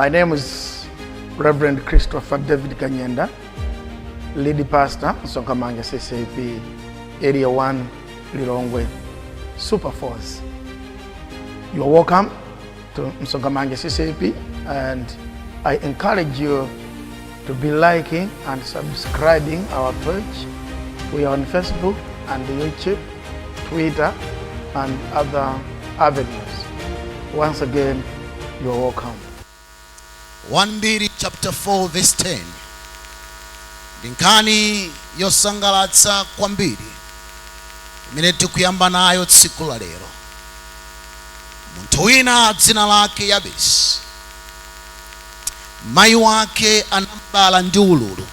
My name is Reverend Christopher David Kanyenda, lead pastor, Msonkhamanja CCAP, Area 1, Lilongwe, Super Force. You are welcome to Msonkhamanja CCAP, and I encourage you to be liking and subscribing our page. We are on Facebook and YouTube, Twitter, and other avenues. Once again, you are welcome. 1 Mbiri chapter 4 verse 10 ndi nkhani yosangalatsa kwambiri imene tikuyamba nayo tsiku la lero. Munthu wina dzina lake Yabesi, mayi wake anambala ndi ululu,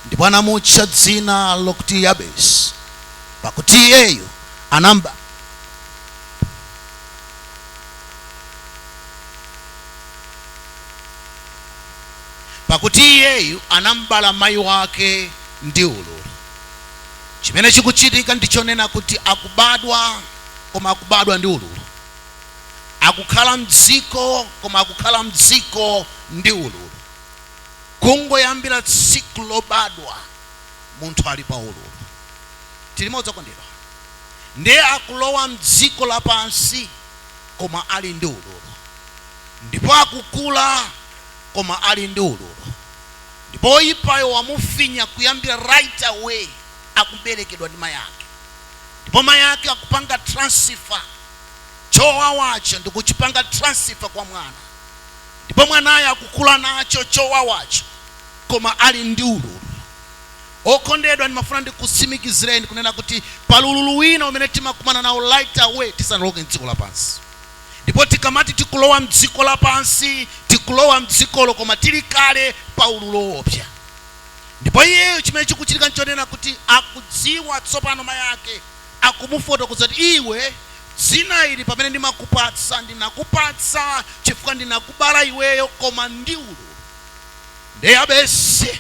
ndipo anamutcha dzina lokuti Yabesi, pakuti iyeyo anamba pakuti iyeyu anambala mayi wake ndi ululu. Chimene chikuchitika ndichonena kuti akubadwa, koma akubadwa ndi ululu. Akukhala mdziko, koma akukhala mdziko ndi ululu. Kungoyambira tsiku lobadwa munthu ali pa ululu. Tili limodzi, okondedwa? Ndiye akulowa mdziko lapansi, koma ali ndi ululu. Ndipo akukula, koma ali ndi ululu. Ndipo oyipayo wamufinya kuyambira right away akuberekedwa ndi mayi ake. Ndipo mayi ake akupanga transfer chowawacho ndikuchipanga transfer kwa mwana. Ndipo mwanayo akukula nacho chowawacho, koma ali ndi ululu. Okondedwa, ndimafuna ndikutsimikizireni kunena kuti pali ululu wina umene timakumana nawo right away tisanalowe mdziko lapansi. Ndipo tikamati tikulowa mdziko lapansi, tikulowa mdzikolo koma tili kale pa ululu woopsa. Ndipo iyeyo chimene chikuchitika nchonena kuti akudziwa tsopano mayi ake akumufotokoza kuti iwe dzina ili pamene ndimakupatsa, ndinakupatsa chifukwa ndinakubala iweyo koma ndi ululu. Ndiye Yabesi,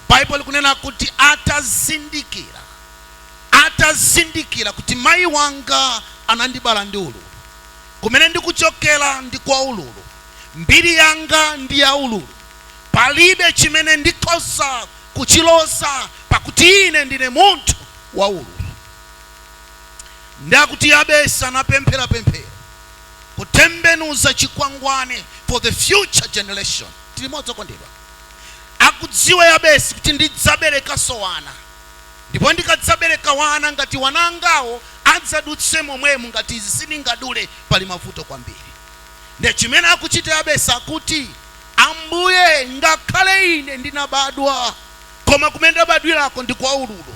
Baibulo likunena kuti atazindikira kuti mayi wanga anandibala ndi ululu, kumene ndikuchokera ndi kwa ululu, mbiri yanga ndi ya ululu, palibe chimene ndikhoza kuchiloza pakuti ine ndine munthu wa ululu. Ndi akuti Yabesi anapemphera pemphero kutembenuza chikwangwani for the future generation. Tili limodzi, okondedwa? Akudziwa Yabesi kuti ndidzaberekanso wana, ndipo ndikadzabereka wana, ngati wanangawo adzadutse momwemu, ngati izi sindingadule, pali mavuto kwambiri. Ndiye chimene akuchita Yabesi akuti, Ambuye, ngakhale ine ndinabadwa, koma kumene ndabadwirako ndi kwa ululu,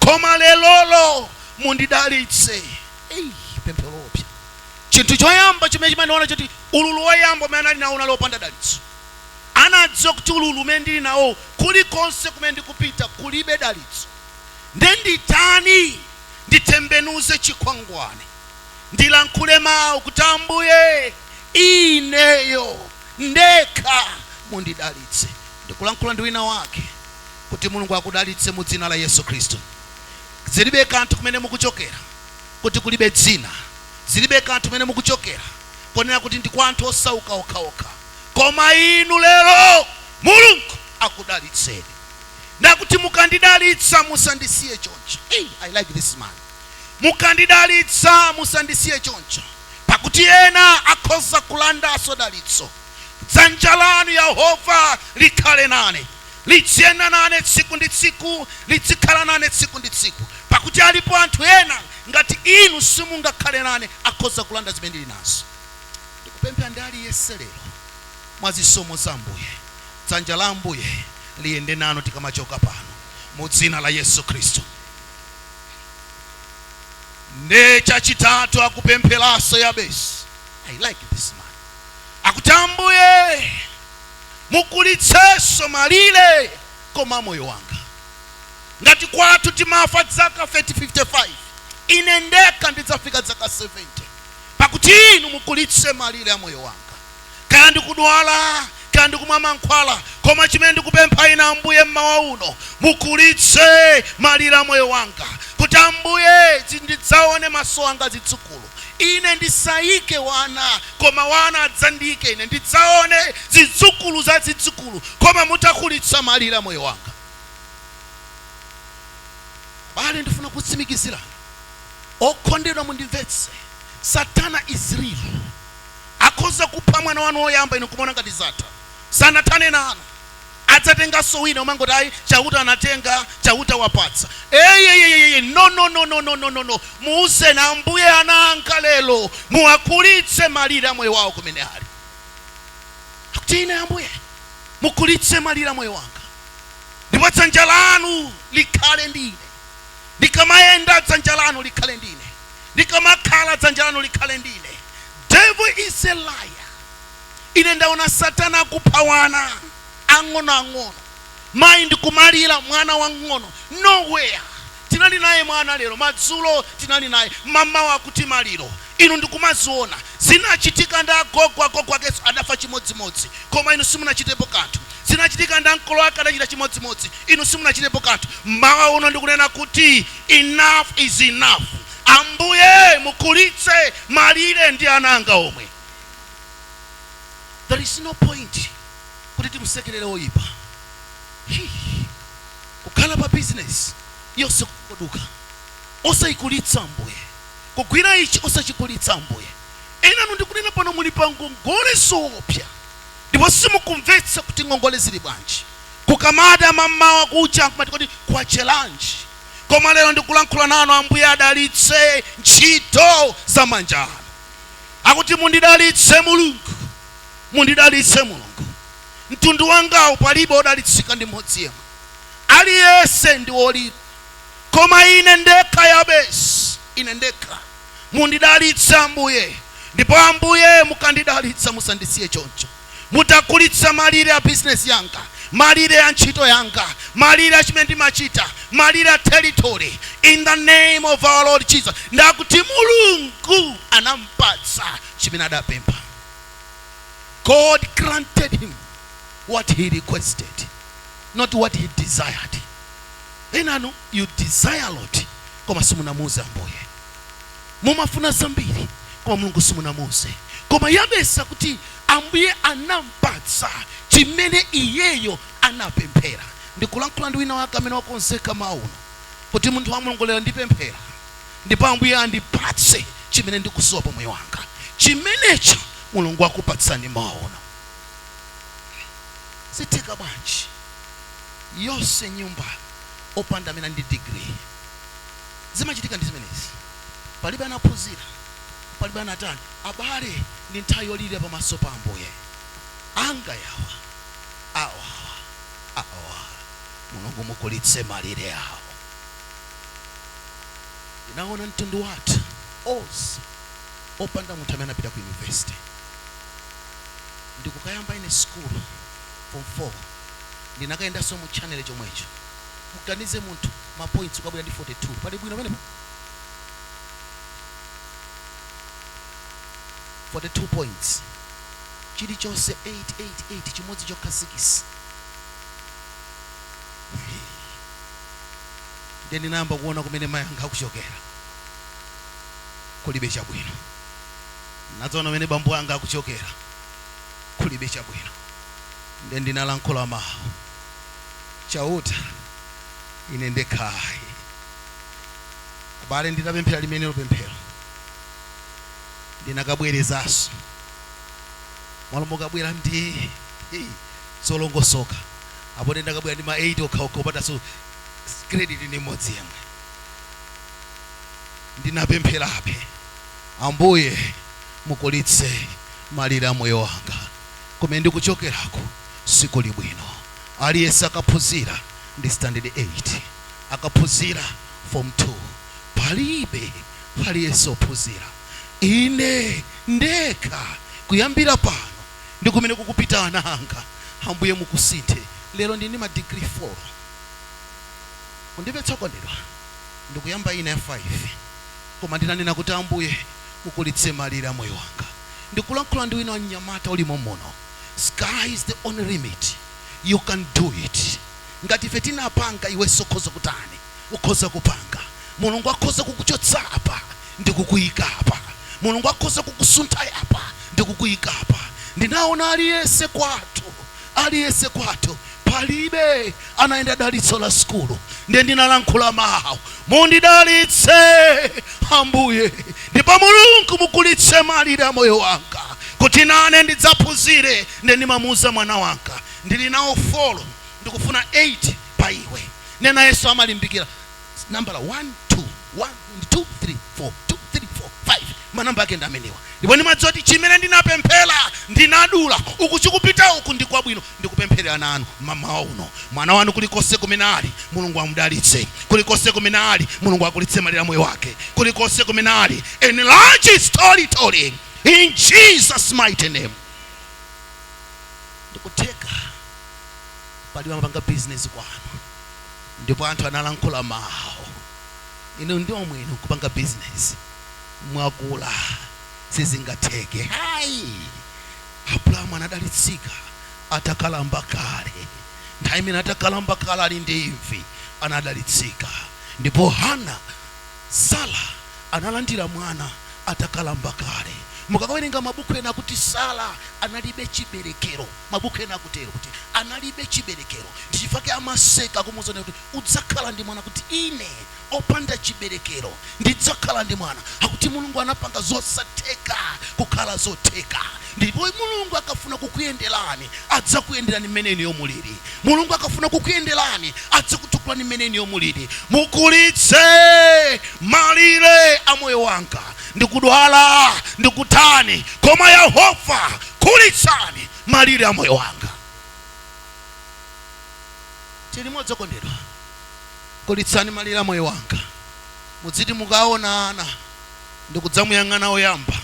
koma lerolo mundidalitse. Ei, pemphero loopsa. Chinthu choyamba chimene chimandiona choti ululu woyamba umene anali nawo unali wopanda dalitso. Anadziwa kuti ululu umene ndili nawo, kulikonse kumene ndikupita kulibe dalitso. Nde nditani? Nditembenuze chikwangwani, ndilankhule mawu kuti Ambuye, ineyo ndekha mundidalitse. Ndikulankhula ndi wina wake kuti Mulungu akudalitse mu dzina la Yesu Khristu. Zilibe kanthu kumene mukuchokera kuti kulibe dzina, zilibe kanthu kumene mukuchokera ponena kuti ndi kwa anthu osauka okhaokha, koma inu lero Mulungu akudalitseni. Ndakuti mukandidalitsa musandisiye choncho. Hey, I like this man. Mukandidalitsa musandisiye choncho, pakuti ena akhoza kulandanso dalitso. Dzanja lanu, Yehova, likhale nane, lidziyenda nane tsiku ndi tsiku, lidzikhala nane tsiku ndi tsiku, pakuti alipo anthu ena ngati inu simungakhale nane akhoza kulanda zimene ndili nazo. Ndikupemphera ndi aliyense lero mwa zisomo za Ambuye, dzanja la Ambuye liyende nanu tikamachoka pano mu dzina la Yesu Khristu. Nde chachitatu akupempheranso Yabesi. I like this man. Akuti, Ambuye, mukulitsenso malire koma moyo wanga. Ngati kwathu timafa zaka 30, 55, ine ndekha ndidzafika zaka 70, pakuti inu mukulitse malire a moyo wanga. Kaya ndikudwala, kaya ndikumwa mankhwala, koma chimene ndikupempha ine Ambuye mmawa uno, mukulitse malire a moyo wanga, kuti Ambuye ndidzaone maso anga zidzukulu. Ine ndisayike wana, koma wana adzandiyike ine, ndidzaone zidzukulu za zidzukulu, koma mutakulitsa malire moyo wanga. Bale, ndifuna kutsimikizirani, okondedwa, mundimvetse, Satana is real. Akhoza kupha mwana wanu woyamba, inu kumona ngati zatha. Sanathane nanu, adzatenganso wina. Umangoti, "Ayi, Chauta anatenga, Chauta wapatsa." Eyeyeyeye, no, no, no, no, no, no, no, no. Muuzeni Ambuye, ana anga lero muwakulitse malire a moyo wawo kumene ali. Akuti, "Ine Ambuye, mukulitse malire a moyo wanga, ndipo dzanja lanu likhale ndi ine. Ndikamayenda, dzanja lanu likhale ndi ine. Ndikamakhala, dzanja lanu likhale ndi ine." Devil is a liar. Ine ndaona Satana akupha wana ang'onoang'ono. Mayi ndikumalira mwana wang'ono, nowhere. Tinali naye mwana lero madzulo, tinali naye mamawa, akuti maliro. Inu ndikumaziona zinachitika ndi agogo, agogo akenso adafa chimodzimodzi, koma inu simunachitepo kanthu. Zinachitika ndi ankolo ake, adachita chimodzimodzi, inu simunachitepo kanthu. Mmawa uno ndikunena kuti enough is enough. Ambuye, mukulitse malire ndi ana anga omwe. There is no point kuti timusekerere oyipa. Hi. Kukhala pa business yonse kukoduka, osayikulitsa Ambuye, kugwira ichi, osachikulitsa Ambuye. Enanu ndikunena pano muli pa ngongole zoopsa, ndipo simukumvetsa kuti ngongole zili bwanji. Kukamada mammawa kucha nkumati, "Kodi kwachelanji?" Koma lero ndikulankhula nanu, Ambuye adalitse ntchito za manja anu. Akuti, "Mundidalitse Mulungu, mundidalitse Mulungu. Mtundu wangawo palibe odalitsika ndi mmodzi yemwe, aliyense ndi wolira, koma ine ndekha, Yabesi, ine ndekha. Mundidalitse Ambuye, ndipo Ambuye mukandidalitsa, musandisiye choncho. Mutakulitsa malire a bizinesi yanga, malire a ntchito yanga, malire a chimene ndimachita, malire a territory, in the name of our Lord Jesus." Ndakuti Mulungu anampatsa chimene adapempha. God granted him what he requested, not what he desired. Enanu you desire a lot, koma simunamuuze Ambuye. Mumafuna zambiri, koma Mulungu simunamuuze. Koma Yabesa kuti Ambuye anampatsa chimene iyeyo anapemphera. Ndikulankhula ndi wina wake amene wakonzeka mauno kuti, "Munthu wa Mulungu, lero ndipemphera ndipo Ambuye andipatse chimene ndikusowa pa moyo wanga." Chimenecho Mulungu akupatsani maono. Zitheka bwanji yonse nyumba opanda amene ndi degree? Zimachitika ndi zimenezi. Palibe anaphunzira, palibe anatani. Abale, ndi nthawi yolira pamaso pa Ambuye. Anga yawa, awa, awa, Mulungu mukulitse malire awo. Ndinaona mtundu wathu onse opanda munthu amene anapita ku university. Ndikukayamba ine school form 4, ndinakayendanso mu channel chomwecho. Muganize, munthu ma points ukabwera ndi 42, pali bwino pamenepo? 42 points, chilichonse 888, chimodzi chokha 6. Ndiye ndinayamba kuona kumene mayanga akuchokera, kulibe chabwino. Nadzaona kumene bambo anga akuchokera, kulibe chabwino. Ndiye ndinalankhula mawu, "Chauta, ine ndekhayi." Abale, nditapemphera limenelo pemphero, ndinakabwerezanso malo mokabwera ndi zolongosoka apo. Ndakabwera ndi ma 8 okhaokha, opatanso credit ndi imodzi yemwe. Ndinapempherabe, "Ambuye, mukulitse malire a moyo wanga. Kumene ndikuchokerako sikuli bwino. Aliyense akaphunzira ndi standard 8, akaphunzira form 2, palibe aliyense ophunzira. Ine ndekha kuyambira pano ndi kumene kukupita ana anga. Ambuye, mukusinthe." Lero ndini ma degree 4. Kundimvetsa, kondedwa? Ndikuyamba ina ya 5. Koma ndinanena kuti, "Ambuye, mukulitse malire a moyo wanga." Ndikulankhula ndi wina wamnyamata ulimo muno, sky is the only limit. You can do it. Ngati ife tinapanga, iwenso ukhoza kutani? Ukhoza kupanga. Mulungu akhoza kukuchotsa apa ndi kukuyika apa. Mulungu akhoza kukusuntha apa ndi kukuyika apa. Ndinaona aliyense kwathu, aliyense kwathu palibe anayenda dalitso la sukulu. Ndiye ndinalankhula mawu, mundidalitse Ambuye, ndipo Mulungu mukulitse malire a moyo wanga kuti nane ndidzaphunzire. Ndiye ndimamuuza mwana wanga, ndili nawo 4, ndikufuna 8 pa iwe. Nena Yesu amalimbikira nambala 1 2 1 2 3 4 2 3 4 5, manamba ake ndi amenewa. Ndipo ndimadziwa kuti chimene ndinapemphera ndinadula uku, chikupita uku ndi kwabwino. Ndikupempherera nanu mamawa uno, mwana wanu kulikonse kumene ali, Mulungu amudalitse. Kulikonse kumene ali, Mulungu akulitse malire moyo wake. Kulikonse kumene ali, enlarge his territory in Jesus' mighty name. Ndikutheka palibe amapanga business kwanu, ndipo anthu analankhula mawu, ine ndi omwene kupanga business, mwakula, sizingatheke. Hayi, Abrahamu anadalitsika atakalamba kale. Nthawi imene atakalamba kale, ali ndi imvi, anadalitsika. Ndipo Hana, Sara analandira mwana atakalamba kale. Mukakawerenga mabuku ena akuti Sara analibe chiberekero. Mabuku ena akutero kuti analibe chiberekero, ndichifukwa amaseka kumuuzana kuti udzakhala ndi mwana, kuti ine opanda chiberekero ndidzakhala ndi mwana? Akuti Mulungu anapanga zosatheka kukhala zotheka. Ndipo Mulungu akafuna kukuyenderani, adzakuyenderani mmene iniyo mulili. Mulungu akafuna kukuyenderani, adzakutukulani mmene iniyo mulili. Mukulitse malire a moyo wanga, ndikudwala, ndikutani, koma Yehova kulitsani malire a moyo wanga. Tili modzakondedwa, kulitsani malire a moyo wanga. Mudziti mukaona ana ndikudzamuyang'ana oyamba.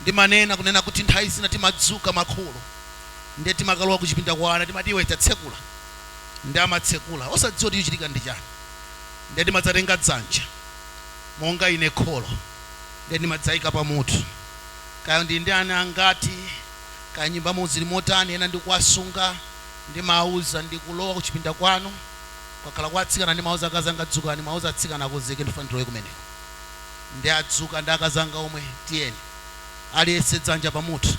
Ndimanena kunena kuti nthawi zina timadzuka makholo, ndiye timakalowa kuchipinda kwa ana, timati, "Iwe, tatsekula." Ndi amatsekula osadziwa kuti chichitika ndi chani. Ndiye timadzatenga dzanja monga ine kholo, ndiye ndimadzayika pamutu. Kaya ndi ana angati, kaya nyumbamo zili motani, ena ndikuwasunga, ndimawuza, ndikulowa kuchipinda kwanu, kwakhala kwa atsikana, ndimawuza akazi anga, "Dzukani, mawuza atsikana akonzeke, ndifuna ndilowe kumeneko." Ndi adzuka ndi akazi anga omwe, tiyeni, aliyense dzanja pamutu.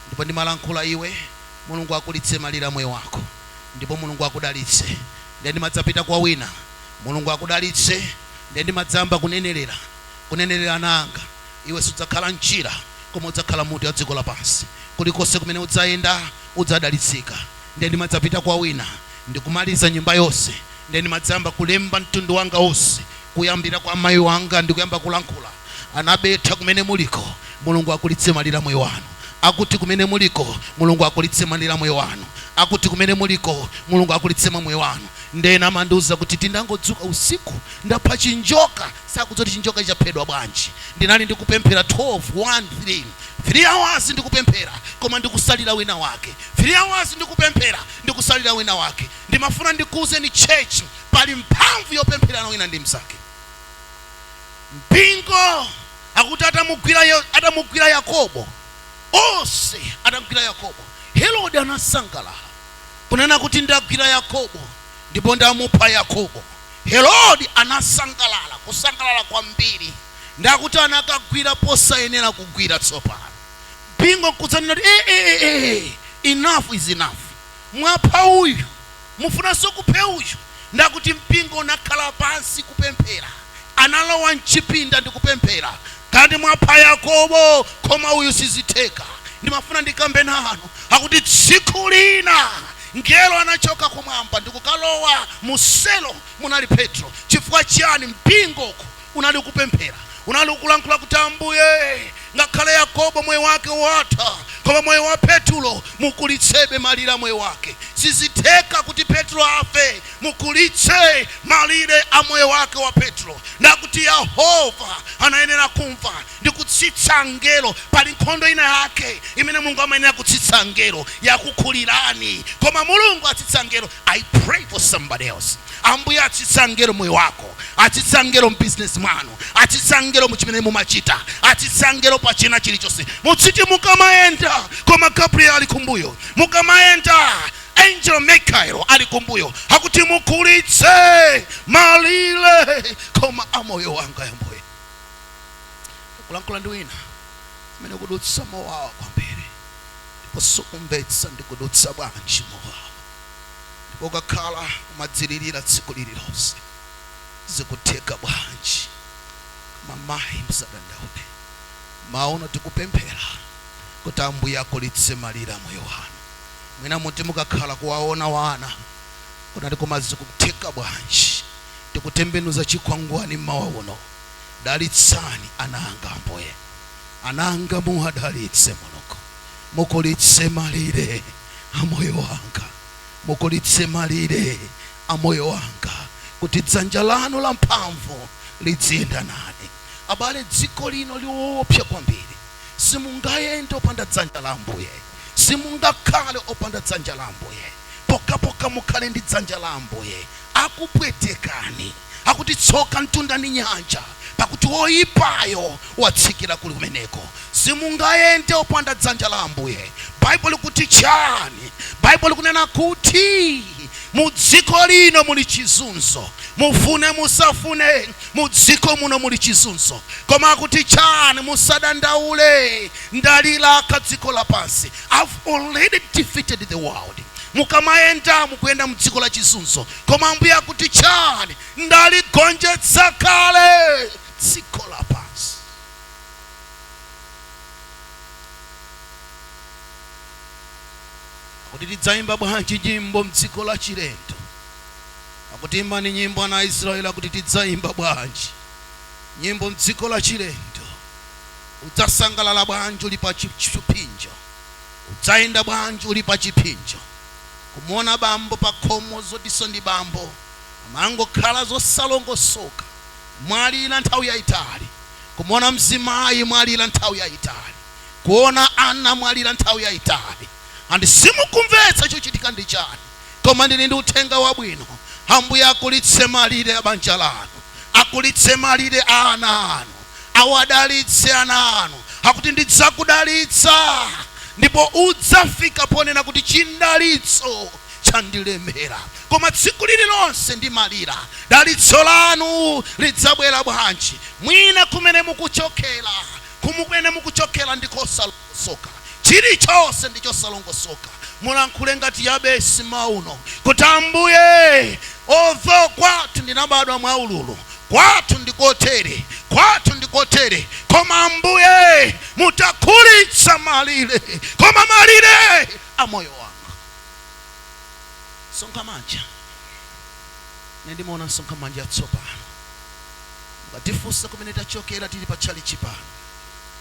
Ndipo ndimalankhula, "Iwe, Mulungu akulitse malire a moyo wako, ndipo Mulungu akudalitse." Ndiye ndimadzapita kwa wina, "Mulungu akudalitse." Ndiye ndimadzamba kunenerera, kunenerera ana anga, "Iwe sudzakhala mchira, koma udzakhala mutu ya dziko lapansi. Kulikonse kumene udzayenda udzadalitsika." Ndiye ndimadzapita kwa wina, ndikumaliza nyumba yonse. Ndiye ndimadzamba kulemba mtundu wanga wonse, kuyambira kwa amayi wanga, ndikuyamba kulankhula, "Anabetha, kumene muliko, Mulungu akulitse malire moyo wanu. Akuti kumene muliko, Mulungu akulitse malire moyo wanu. Akuti kumene muliko, Mulungu akulitse moyo wanu." Ndena amandiuza kuti tindangodzuka usiku, ndapha chinjoka. Sakudziwa kuti chinjoka chaphedwa bwanji. Ndinali ndikupemphera 12 1 3 3 hours, ndikupemphera koma ndikusalira wina wake. 3 hours ndikupemphera, ndikusalira wina wake. Ndimafuna ndikuuzeni church, pali mphamvu yopempherana wina ndi mzake. Mpingo akuti atamugwira Yakobo, onse atamugwira Yakobo, Herode anasangalala kunena kuti ndagwira Yakobo ndipo ndamupha Yakobo. Herode anasangalala, kusangalala kwambiri. Ndakuti anakagwira posayenera kugwira. Tsopano mpingo nkudzanena kuti, "Eh, eh, eh, eh, enough is enough. Mwapha uyu, mufunanso kuphe uyu?" Ndakuti mpingo unakhala pansi kupemphera, analowa mchipinda ndi kupemphera, "Kandi mwapha Yakobo, koma uyu sizitheka." Ndimafuna ndikambe nanu, akuti tsiku lina ngelo anachoka kumwamba ndikukalowa mu selo munali Petro. Chifukwa chiyani? Mpingoko unali kupemphera, unali kulankhula kuti, "Ambuye, ngakhale Yakobo moyo wake watha, koma moyo wa Petro mukulitsebe malire a moyo wake. Sizitheka kuti Petro afe. Mukulitse malire a moyo wake wa Petro." Ndakuti Yehova anayenera kumva ndi kutsitsa ngelo. Pali nkhondo ina yake imene Mulungu amayenera kutsitsa ngelo yakukhulirani, koma Mulungu atsitsa ngelo. I pray for somebody else, Ambuye atsitsa ngelo moyo wako, atsitsa ngelo mbizinesi mwanu, atsitsa ngelo muchimene mumachita, atsitsa ngelo pa china chilichonse. Mutsiti mukamayenda, koma Gabriel ali kumbuyo. Mukamayenda, angel Michael ali kumbuyo, akuti mukulitse malire koma amoyo wanga. Ambuye. Kulankhula ndi wina amene kudutsa mowawa kwambiri, ndipo sukumvetsa ndikudutsa bwanji mowawa, ndipo ukakhala umadzilirira tsiku lililonse, zikutheka bwanji? Mamayi, musadandaule. Maono tikupemphera kuti Ambuye akulitse malire a moyo wanu. Mwina muti mukakhala kuwaona wana kunati, koma zikutheka bwanji? Tikutembenuza chikwangwani mmawa uno. Dalitsani ana anga, Ambuye. Ana anga muwadalitse, Mulungu. Mukulitse malire a moyo wanga, mukulitse malire a moyo wanga, kuti dzanja lanu la mphamvu lidziyenda nane. Abale, dziko lino liwopsa kwambiri. Simungayende opanda dzanja la Ambuye, simungakhale opanda dzanja la Ambuye. Pokhapokha mukhale ndi dzanja la Ambuye, akupwetekani. Akuti tsoka mtunda ndi nyanja, pakuti woyipayo watsikira kuli kumeneko. Simungayende opanda dzanja la Ambuye. Baibulo likuti chani? Baibulo likunena kuti mu dziko lino muli chizunzo. Mufune musafune, mu dziko muno muli chizunzo. Koma akuti chani? Musadandaule, ndalilaka dziko lapansi. I've already defeated the world. Mukamayenda, mukuyenda mu dziko la chizunzo, koma Ambuye akuti chani? Ndaligonjetsa kale dziko lapansi. Akuti tidzayimba bwanji nyimbo mdziko la chilendo? Akuti imbani nyimbo ana a Israeli. Akuti tidzayimba bwanji nyimbo mdziko la chilendo? Udzasangalala bwanji uli pa chipsinjo? Udzayenda bwanji uli pa chipsinjo? Kumuona bambo pa khomo, zotiso ndi bambo, amangokhala zosalongosoka, mwalira nthawi yayitali. Kumuona mzimayi, mwalira nthawi yayitali. Kuona ana, mwalira nthawi yayitali, and simukumvetsa chochitika ndi chani. Koma ndili ndi uthenga wabwino: Ambuye akulitse malire a banja lanu, akulitse malire a ana anu, awadalitse ana anu. Akuti ndidzakudalitsa, ndipo udzafika ponena kuti chindalitso chandilemera, koma tsiku lililonse ndimalira. Dalitso lanu lidzabwera bwanji? Mwina kumene mukuchokera, kumene mukuchokera ndikosalongosoka, chilichonse ndichosalongosoka. Mulankhule ngati Yabesi mauno kuti, "Ambuye, although kwathu ndinabadwa mwaululu, kwathu ndikotere, kwathu ndikotere, koma Ambuye mutakulitsa malire, koma malire a moyo wanga." Sonkhamanja, ine ndimaona Msonkhamanja yatsopano. Mukatifunsa kumene tachokera, tili pa tchalichi pano,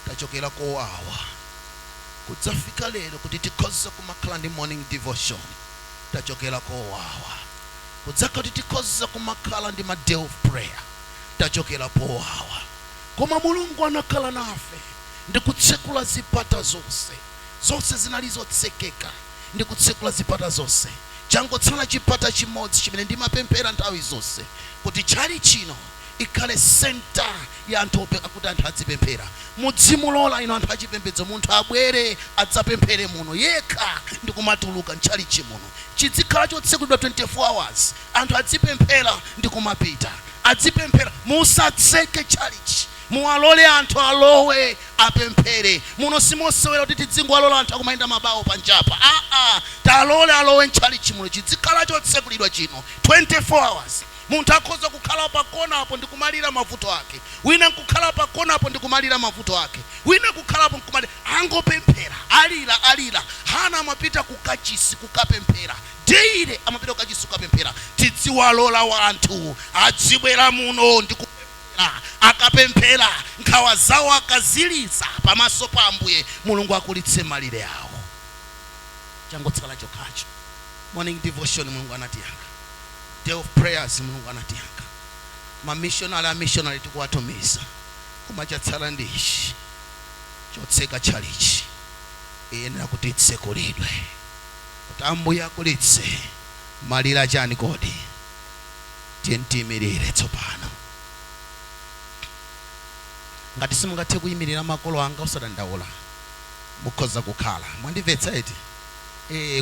tachokera kowawa. Kudzafika lero kuti tikhoza kumakhala ndi morning devotion, tachokera kowawa. Kudzakhala kuti tikhoza kumakhala ndi ma day of prayer, tachokera powawa. Koma Mulungu anakhala nafe ndikutsekula zipata zonse. Zonse zinali zotsekeka, ndikutsekula zipata zonse. Changotsala chipata chimodzi chimene ndimapemphera nthawi zonse, kuti tchalichi chino ikhale center ya anthu kuti anthu adzipemphera. Mudzimulola ino anthu achipembedzo, munthu abwere adzapemphere muno yekha ndikumatuluka mtchalichi muno. Chizikhala chotsekulidwa 24 hours. Anthu adzipemphera ndikumapita, adzipemphera. Musatseke tchalichi, muwalole anthu alowe apemphere muno. Simosewera kuti tidzingowalola anthu akumayenda mabawo panjapa. Aa, talole alowe mtchalichi muno. Chizikhala chotsekulidwa chino 24 hours. Munthu akhoza kukhala pakonapo ndikumalira mavuto ake, wina nkukhala pakonapo ndikumalira mavuto ake, wina kukhalapo nkumalira. Angopemphera, alira, alira. Hana amapita ku kachisi kukapemphera daily, amapita ku kachisi kukapemphera. Tidziwalola wanthu adzibwera muno ndikupemphera. Akapemphera, nkhawa zawo akaziliza pamaso pa Ambuye, Mulungu akulitse malire awo. Changotsala chokhacho, morning devotion. Mulungu anatiyankha. Day of prayers, Mulungu anatiyankha. Mamishonari, amishonari tikuwatumiza. Koma chatsala ndi ichi chotseka tchalichi. Iyenera kuti itsekulidwe kuti Ambuye akulitse malire achani kodi? Tiye tiyimirire tsopano. Ngati simungathe kuyimirira, makolo anga, osadandaula, mukhoza kukhala. Mwandimvetsa eti?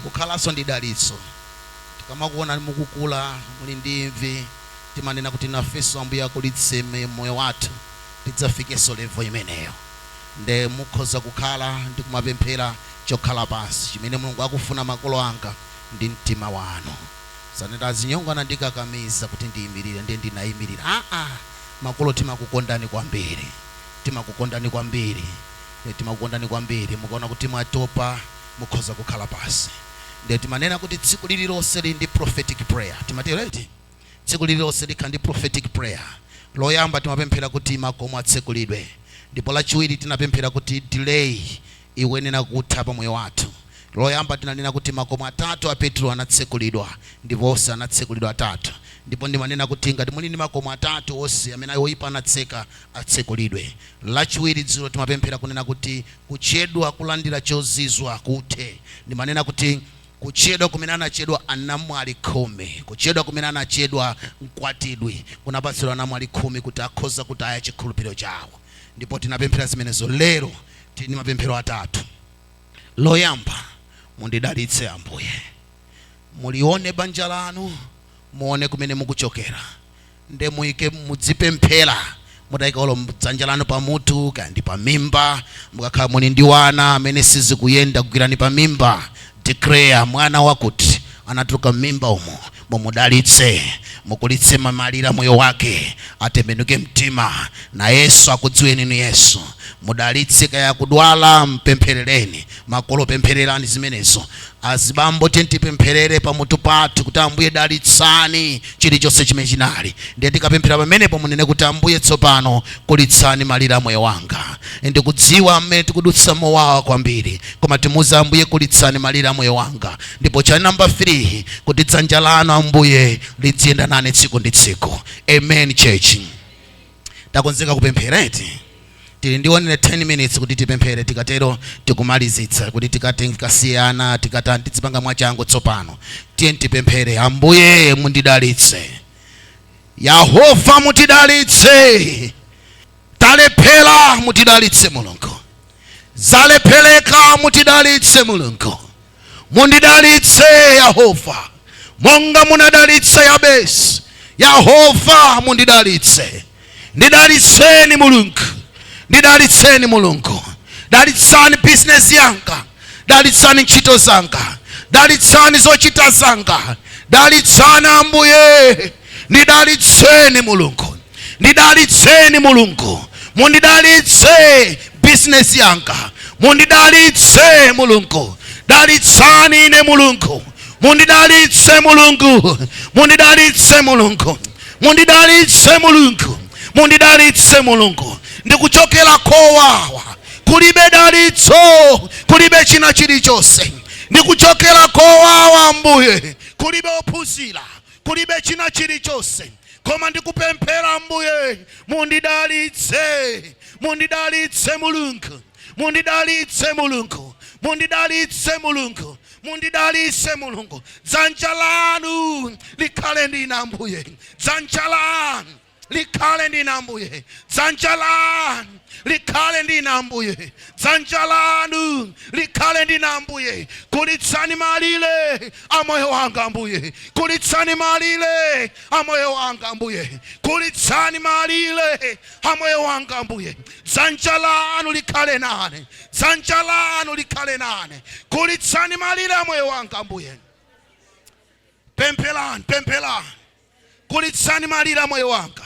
Kukhalanso ndi dalitso. Tikamakuona mukukula, muli ndi imvi, timanena kuti nafenso Ambuye akulitse moyo wathu. Tidzafikenso level imeneyo. Nde mukhoza kukhala ndi kumapemphera chokhala pansi. Chimene Mulungu akufuna, makolo anga, ndi mtima wanu. Saneta azinyongo anandikakamiza kuti ndiyimirire, ndiye ndinayimirira. Aa, makolo, timakukondani kwambiri, timakukondani kwambiri, timakukondani kwambiri. Mukaona kuti mwatopa, mukhoza kukhala pasi. Ndiye timanena kuti tsiku lililonse lili ndi prophetic prayer. Timatero eti? Tsiku lililonse likhala ndi prophetic prayer. Loyamba timapemphera kuti makomo atsekulidwe, ndipo lachiwiri tinapemphera kuti delay ikuyenera kutha pa moyo wathu. Loyamba tinanena kuti makomo atatu a Petro anatsekulidwa, ndipo onse anatsekulidwa atatu. Ndipo ndimanena kuti ngati muli ndi makomo atatu onse amene oyipa anatseka, atsekulidwe. Lachiwiri dzulo timapemphera kunena kuti kuchedwa kulandira chozizwa kuthe. Ndimanena kuti kuchedwa kumene anachedwa anamwali 10, kuchedwa kumene anachedwa mkwatibwi, kunapatsidwa anamwali 10 kuti akhoza kutaya chikhulupiriro chawo, ndipo tinapemphera zimenezo. Lero tili ndi mapemphero atatu. Loyamba, mundidalitse Ambuye. Mulione banja lanu, muone kumene mukuchokera, nde muyike, mudzipemphera mutayika olo dzanja lanu pamutu kaya ndi pamimba. Mukakhala muli ndi wana amene sizikuyenda, kugwirani pamimba, declare: mwana wakuti anatuluka m'mimba umo, mumudalitse, mukulitse mamalira moyo wake, atembenuke mtima na Yesu, akudziweni inu Yesu. Mudalitse. Kaya kudwala, mpempherereni. Makolo, pemphererani zimenezo. Azibambo, tiyeni tipempherere pamutu pathu kuti Ambuye dalitsani chilichonse chimene chinali. Ndiye tikapemphera pamenepo, munene kuti, "Ambuye, tsopano kulitsani malire a moyo wanga." Ndikudziwa mmene tikudutsa mowawa kwambiri, koma timuze Ambuye, kulitsani malire a moyo wanga. Ndipo cha namba 3, kuti dzanja lanu Ambuye lidziyenda nane tsiku ndi tsiku. Amen. Church, takonzeka kupemphera eti? Tili ndi only 10 minutes kuti tipemphere. Tikatero tikumalizitsa kuti tikati tikasiyana, tikatani, tizipanga mwachangu. Tsopano tiye tipemphere. Ambuye, mundidalitse. Yehova, mutidalitse. Talephera, mutidalitse Mulungu. Zalephereka, mutidalitse Mulungu. Mundidalitse Yehova, monga munadalitsa Yabesi. Yehova, mundidalitse. Ndidalitseni Mulungu, ndidalitseni Mulungu. Dalitsani bizinesi yanga, dalitsani ntchito zanga, dalitsani zochita zanga. Dalitsani Ambuye, ndidalitseni Mulungu, ndidalitseni Mulungu. Mundidalitse bizinesi yanga, mundidalitse Mulungu. Dalitsani ine Mulungu, mundidalitse Mulungu, mundidalitse Mulungu, mundidalitse Mulungu, mundidalitse Mulungu. Ndikuchokera kowawa, kulibe dalitso, kulibe china chilichonse. Ndikuchokera kowawa Ambuye, kulibe ophunzira, kulibe china chilichonse, koma ndikupemphera Ambuye, mundidalitse, mundidalitse Mulungu, mundidalitse Mulungu, mundidalitse Mulungu, mundidalitse Mulungu. Dzanja lanu likhale ndine Ambuye, dzanja lanu likhale ndine Ambuye, dzanja lanu likhale ndine Ambuye, dzanja lanu likhale ndine Ambuye. Kulitsani malire a moyo wanga Ambuye, kulitsani malire a moyo wanga Ambuye, kulitsani malire a moyo wanga Ambuye. Dzanja lanu likhale nane, dzanja lanu likhale nane. Kulitsani malire a moyo wanga Ambuye. Pempherani, pempherani. Kulitsani malire a moyo wanga,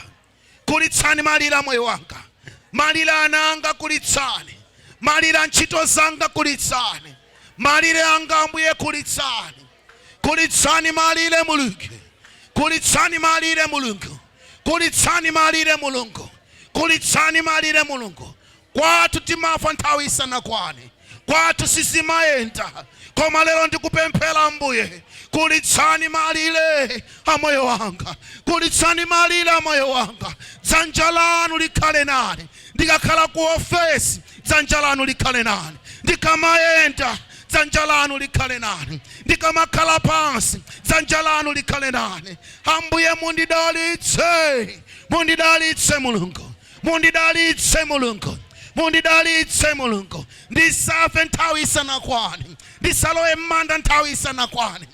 kulitsani malire a moyo wanga, malire ana anga, kulitsani malire a ntchito zanga, kulitsani malire anga Ambuye, kulitsani, kulitsani malire Mulungu, kulitsani malire Mulungu, kulitsani malire Mulungu, kulitsani malire Mulungu. Kwathu timafa nthawi isanakwane, kwathu sizimayenda, koma lero ndikupemphera Ambuye, kulitsani malire a moyo wanga, kulitsani malire a moyo wanga. Dzanja lanu likhale nane ndikakhala ku ofesi, dzanja lanu likhale nane ndikamayenda, dzanja lanu likhale nane ndikamakhala pansi, dzanja lanu likhale nane Ambuye. Mundidalitse, mundidalitse Mulungu, mundidalitse Mulungu, mundidalitse Mulungu. Ndisafe nthawi isanakwane, ndisalowe m'manda nthawi isanakwane.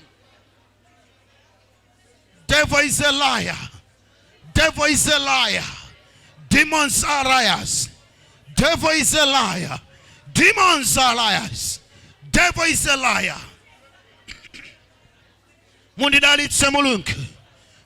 Devil is a liar. Devil is a liar. Devil is a liar. Demons are liars. Devil is a liar. Demons are liars. Devil is a liar. Mundidalitse Mulungu,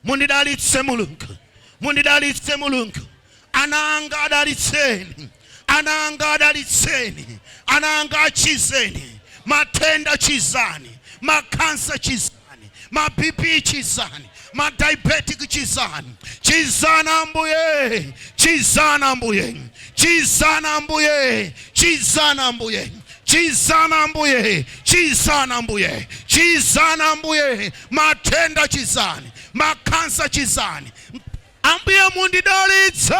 mundidalitse Mulungu, mundidalitse Mulungu. Ana anga adalitseni, ana anga adalitseni, ana anga achizeni matenda, chizani makansa, chizani ma BP, chizani ma diabetic, chizani, chizani Ambuye, chizani Ambuye, chizani Ambuye, chizani Ambuye, chizani Ambuye, chizani Ambuye, chizani Ambuye, matenda chizani, makansa chizani Ambuye. Mundidalitse,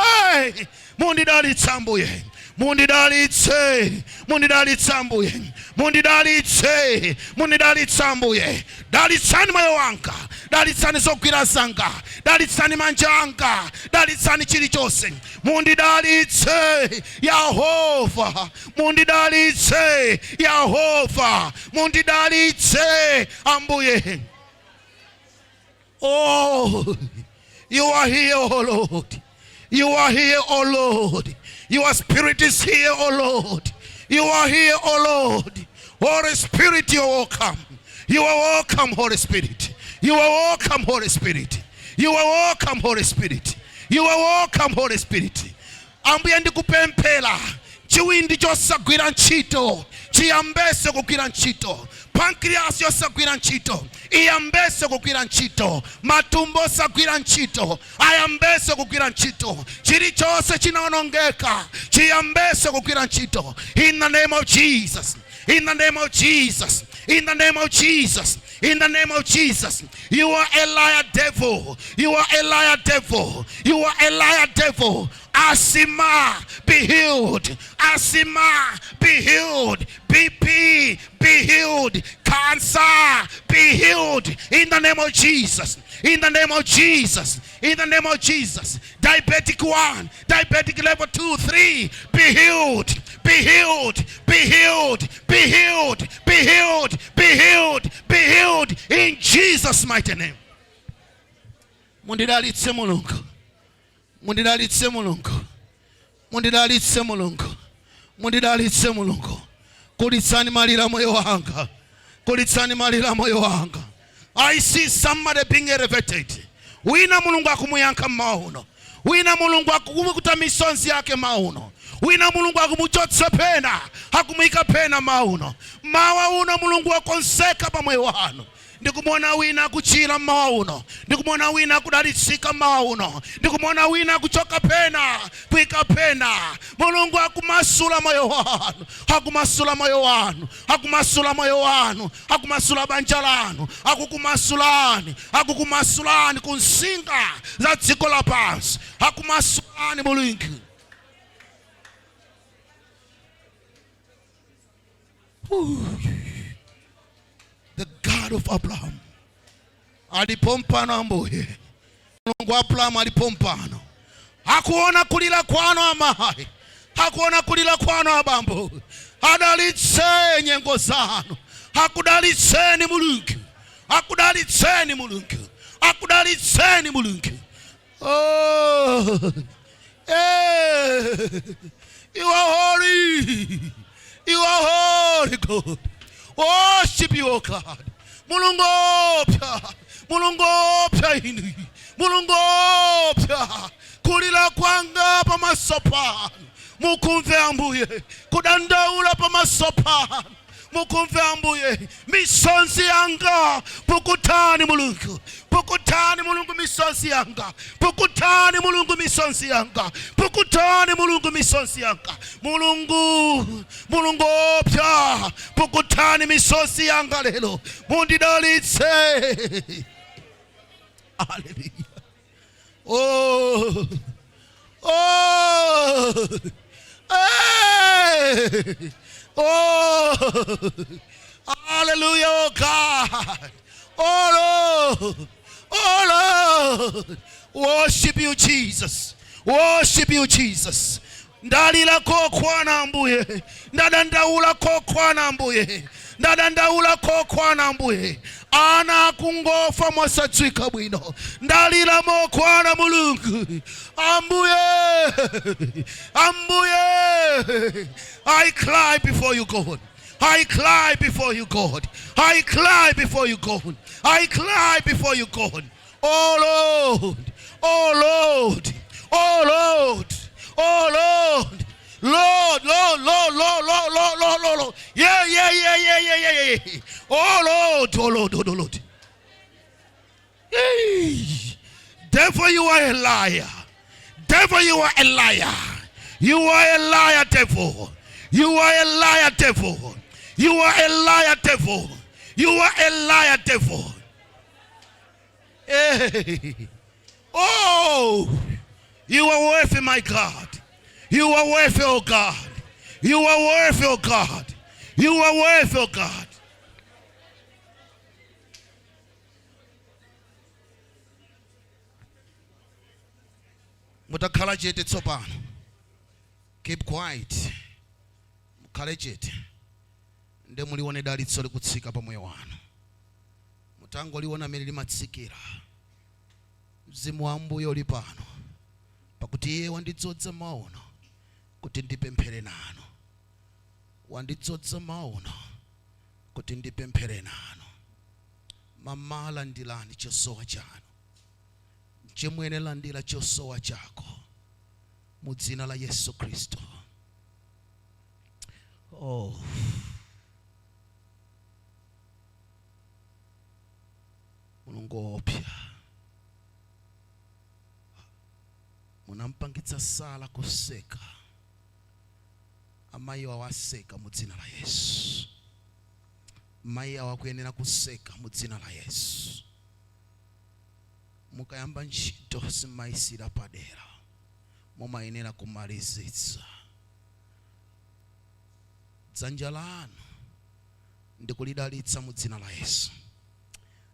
mundidalitse Ambuye, mundidalitse, mundidalitse Ambuye, mundidalitse, mundidalitse Ambuye. Dalitsani moyo wanga, dalitsani zogwira zanga, dalitsani manja anga, dalitsani chilichonse. Mundidalitse Yehova, mundidalitse Yehova, mundidalitse Ambuye. Oh, you are here, oh Lord. You are here, oh Lord. Your spirit is here, oh Lord. You are here, oh Lord. Holy Spirit, you are welcome. You are welcome, Holy Spirit. You are welcome, Holy Spirit. You are welcome, Holy Spirit. You are welcome, Holy Spirit. Ambuye, ndikupemphera chiwindi chosagwira ntchito chiyambese kugwira ntchito, pancreas yosagwira ntchito iyambese kugwira ntchito, matumbo osagwira ntchito ayambese kugwira ntchito, chilichonse chinawonongeka chiyambese kugwira ntchito. In the name of Jesus, in the name of Jesus, in the name of Jesus, in the name of Jesus. You are a liar, devil. You are a liar, devil. You are a liar, devil. Asthma, be healed. Asthma, be healed. BP, be healed. Cancer, be healed. In the name of Jesus. In the name of Jesus. In the name of Jesus. Diabetic 1, diabetic level 2, 3, be healed. Be healed. Be healed. Be healed. Be healed. Be healed. Be healed. In Jesus' mighty name. Mundidalitse Mulungu. Mundidalitse Mulungu. Mundidalitse Mulungu. Mundidalitse Mulungu. Kulitsani malira moyo wanga. Kulitsani malira moyo wanga. I see somebody being elevated. Wina Mulungu akumuyankha mmawa. Wina Mulungu akumukuta misonzi yake mmawa. Wina Mulungu akumuchotsa pena, akumuyika pena mmawa. Mawa uno Mulungu akonseka pa moyo wanu. Ndikumuona wina akuchira mmawa uno, ndikumuona wina akudalitsika mmawa uno, ndikumuona wina akuchoka pena kuyika pena. Mulungu akumasula moyo wanu, akumasula moyo wanu, akumasula moyo wanu, akumasula banja lanu, akukumasulani, akukumasulani ku nsinga za dziko lapansi, akumasulani Mulungu. The God of Abraham alipo mpano. Ambuye Mulungu wa Abrahamu alipo mpano, akuona kulira kwanu amayi, akuona kulira kwanu abambo. Adalitse nyengo zanu, akudalitseni Mulungu, akudalitseni Mulungu, akudalitseni Mulungu. Oh, hey, you are holy, you are holy God. Worship you, O God. Mulungu opya, Mulungu opya inu, Mulungu opya. Kulira kwanga pamaso panu mukumve Ambuye, kudandaula pamaso panu mukumve Ambuye, misonzi yanga pukutani Mulungu, pukutani Mulungu misonzi yanga, pukutani Mulungu misonzi yanga, pukutani Mulungu misonzi yanga. Mulungu, Mulungu opya, pukutani misonzi yanga lero, mundidalitse. Haleluya. Oh, oh, hey, oh, hallelujah, oh God, oh Lord, oh Lord, worship you Jesus, worship you Jesus. Ndalira kokwana Ambuye, ndadandaula kokwana Ambuye. Ndadandaula kokwana Ambuye, ana akungofa mosadziwika bwino. Ndalira mokwana Mulungu. Ambuye, Ambuye, I cry before you, God. I cry before you, God. I cry before you, God. I cry before you, God. Oh Lord, oh Lord, oh Lord, oh Lord, Lord, Lord, Lord, Lord, Lord, Lord, Lord, Lord, Lord. Yeah. Oh Lord, oh Lord, oh Lord. Hey. Devil, you are a liar. Devil, you are a liar. You are a liar, devil. You are a liar, devil. You are a liar, devil. You are a liar, devil. Hey. Oh, you are worthy, my God. You are worthy, oh God. You are worthy, oh God. You are worthy, oh God. Mutakhala chete tsopano. Keep quiet. Mukhale chete, nde mulione dalitso likutsika pa moyo wanu. Mutangoliona amene limatsikira. Mzimu wa Ambuye uli pano, pakuti iye wandidzodza maono kuti ndipemphere nanu. Wandidzodza maono kuti ndipemphere nanu. Mama, landilani chosowa chanu. Chimwene, landira chosowa chako mu dzina la Yesu Khristu. Oh, Mulungu woopsa, munampangitsa Sara kuseka. Amayi awaseka mu dzina la Yesu. Mayi awakuyenera kuseka mu dzina la Yesu. Mukayamba ntchito simayisira padera, mumayenera kumalizitsa. Dzanja lanu ndikulidalitsa mu dzina la Yesu.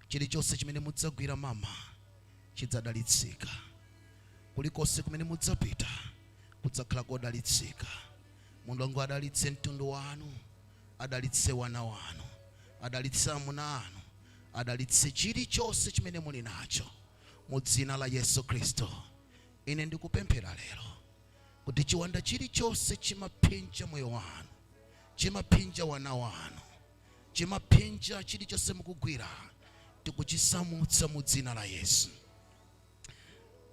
Chilichonse chimene mudzagwira, mama, chidzadalitsika. Kulikonse kumene mudzapita kudzakhala kodalitsika. Mulungu adalitse mtundu wanu, adalitse wana wanu, adalitse amuna anu, adalitse chilichonse chimene muli nacho mu dzina la Yesu Khristu. Ine ndikupemphera lero kuti chiwanda chilichonse chimaphinja moyo wanu, chimaphinja wana wanu, chimaphinja chilichonse mukugwira, tikuchisamutsa mu dzina la Yesu.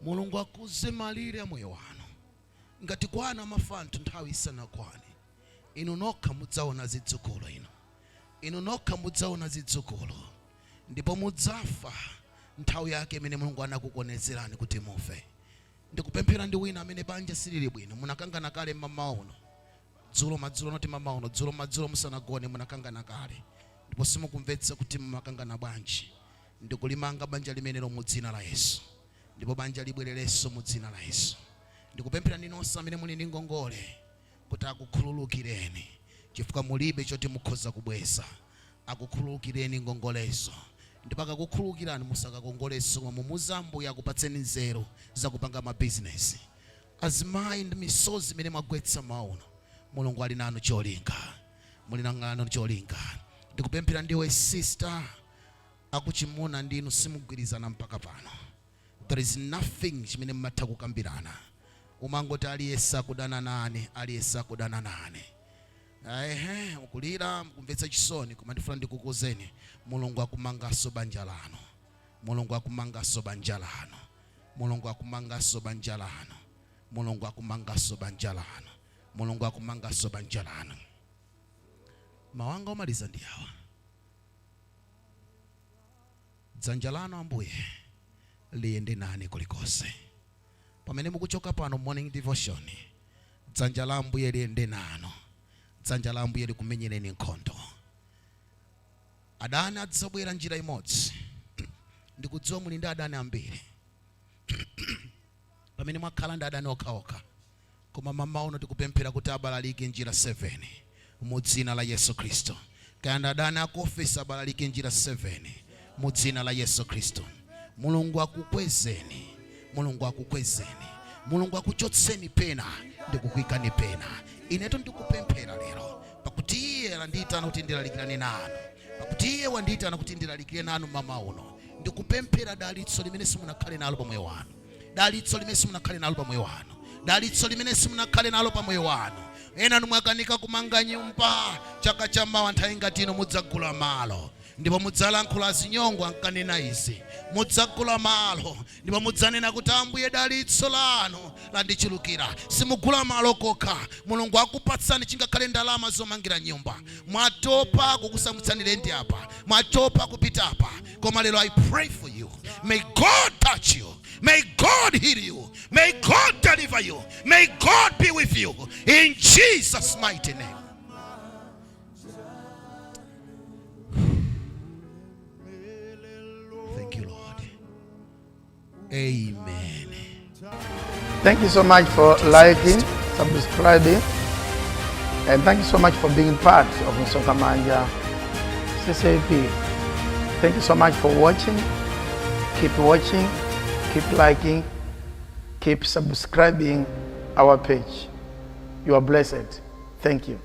Mulungu akuze malire a moyo wanu. Ngati kwana amafa anthu nthawi isanakwane, inu nokha mudzaona zidzukulu. Inu nokha mudzaona zidzukulu, ndipo mudzafa nthawi yake imene Mulungu anakukonzerani kuti mufe. Ndikupemphera ndi wina amene banja silili bwino. Munakangana kale mmawa uno, dzulo madzulo, noti mmawa uno, dzulo madzulo musanagone munakangana kale, ndipo simukumvetsa kuti mumakangana bwanji. Ndikulimanga banja limenelo mu dzina la Yesu, ndipo banja libwererenso mu dzina la Yesu. Ndikupemphera ndi nonse amene muli ndi ngongole kuti akukhululukireni, chifukwa mulibe choti mukhoza kubweza. Akukhululukireni ngongolezo, ndipo akakukhululukirani musakakongolenso, koma mumuuze Ambuye akupatseni nzeru zakupanga mabizinesi. Azimayi, ndi misozi imene mwagwetsa mauno, Mulungu ali nanu cholinga, muli nanu cholinga. Ndikupemphera ndiwe sister akuchimuna, ndinu simugwirizana mpaka pano. There is nothing chimene mmatha kukambirana. Umangoti aliyense akudana nane, aliyense akudana nane. Ehe, mukulira, mukumvetsa chisoni, koma ndifuna ndikukuuzeni, Mulungu akumanganso banja lanu. Mulungu akumanganso banja lanu. Mulungu akumanganso banja lanu. Mulungu akumanganso banja lanu. Mulungu akumanganso banja lanu. Mawanga omaliza ndi awa: dzanja lanu, Ambuye, liyende nane kulikonse. Pamene mukuchoka pano morning devotion, dzanja la Ambuye liyende nanu. Dzanja la Ambuye likumenyereni nkhondo. Adani adzabwera njira imodzi. Ndikudziwa muli ndi adani ambiri pamene mwakhala ndi adani okhaokha, koma mmawa uno tikupemphera kuti abalalike njira 7 mu dzina la Yesu Khristu. Kaya ndi adani aku ofesi, abalalike njira 7 mu dzina la Yesu Khristu. Mulungu akukwezeni. Mulungu akukwezeni. Mulungu akuchotseni pena ndikukuyikani pena. Inetu ndikupemphera lero, pakuti iye Iye anandiyitana kuti ndilalikirane nanu, pakuti Iye wandiyitana kuti ndilalikire nanu mmawa uno, ndikupemphera dalitso limene simunakhale nalo pa moyo wanu, dalitso limene simunakhale nalo pa moyo wanu, dalitso limene simunakhale nalo pa moyo wanu. Ena mwakanika kumanga nyumba, chaka chamawa nthawi ngati ino mudzagula malo ndipo mudzalankhula. Azinyongo ankanena izi: mudzagula malo ndipo mudzanena kuti, "Ambuye, dalitso lanu landichulukira." Simugula malo kokha, Mulungu akupatsani chingakhale ndalama zomangira nyumba. Mwatopa kukusamutsani lendi apa, mwatopa kupita apa, koma lero I pray for you. May God touch you. May God heal you. May God deliver you. May God be with you in Jesus' mighty name. Thank you, Lord. Amen. Thank you so much for liking, subscribing, and thank you so much for being part of Msonkhamanja CCAP. Thank you so much for watching. Keep watching, keep liking, keep subscribing our page. You are blessed. Thank you.